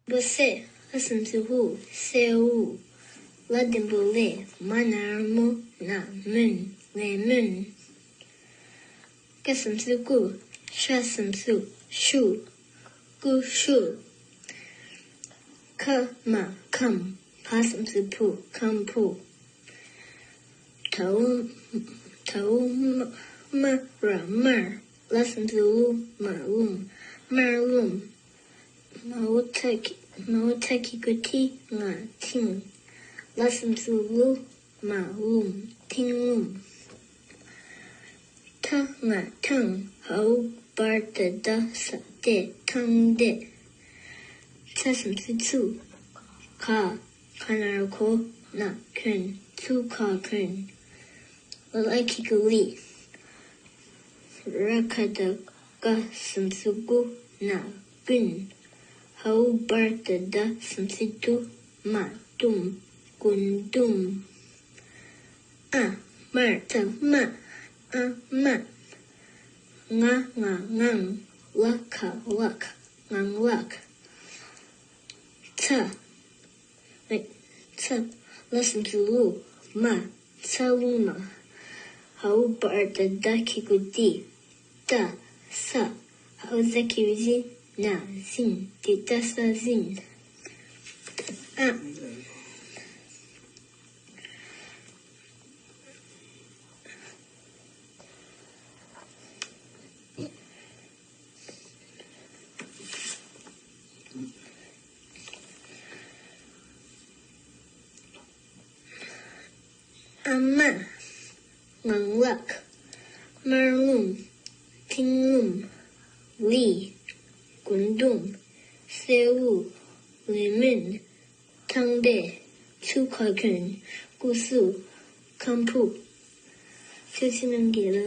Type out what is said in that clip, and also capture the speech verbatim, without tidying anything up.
བུ་སེ། ཨ་སམ་སུ་ཧུ། སེ་ཨུ། ལ་ལྡེམ་པོ་ལེ། མ་ན་རོ་མོ། ན་མོན། ལེ་མོན། ཀ་སམ་སུ་ཀུ། ཤ་སམ་སུ་ཤུ། ཀུ་ཤུ། ཁ་མ་ཁམ། ཕ་སམ་སུ་ཕུ། ཁམ་ཕུ། ཐའུ་ཐའུ་མ་མ་ར་མར། ལ་སམ་སུ་ལུ། མ་ལུམ། མར་ལུམ། མའོ་ཐ་གི་མའོ་ཐ་གི་གུ་ཐི། ང་ཐིང་། ལ་སམ་སུ་ལུ། མ་ལུམ། ཐིང་ལུམ། ཐ་ང་ཐང་། ཧའོ་བར་ཏ་ད་ས་ཏེ། ཐང་ཏེ། ཚ་སམ་སུ་ཚུ། ག་ག་ན་རོ་གོ། ན་གོན། ཚུ་ག་གོན། ལ་གི་གུ་ལི། ར་ག་བཏགས་རྐ་སམ་སུ་རྐུ། ན་རྐུན། ཧའོ་བར་ཏ་ད་སམ་སུ་དུ། མ་དུམ། རྐུན་དུམ། ཨ་མར་ཐ་མ། ཨ་མ། ང་ང་ངང་། ལ་ག་ལག་ངང་ལག་ཚ་ཚ། ལ་སམ་སུ་ལུ། མ། ཚ་ལུ་མ། ཧའོ་བར་ཏ་ད་གི་གུ་དི། ཏ་ས། ཧའོ་ཟ་གི་གུ་ཟི། ན་ཟིན། དི་ཏ་ས་ཟིན། ཨ། ཨ་མ། ངང་ལག་མར་ལུམ། ཐིང་ལུམ། ལི། རྐུན་དུམ། སེ་ཨུ། ལེ་མོན། ཐང་ཏེ། ཚུ་ག་གོན། ཀུ་སུ། ཁམ་ཕུ། ཆུ་ཚོད་རྣམས་ཀྱི་ལ།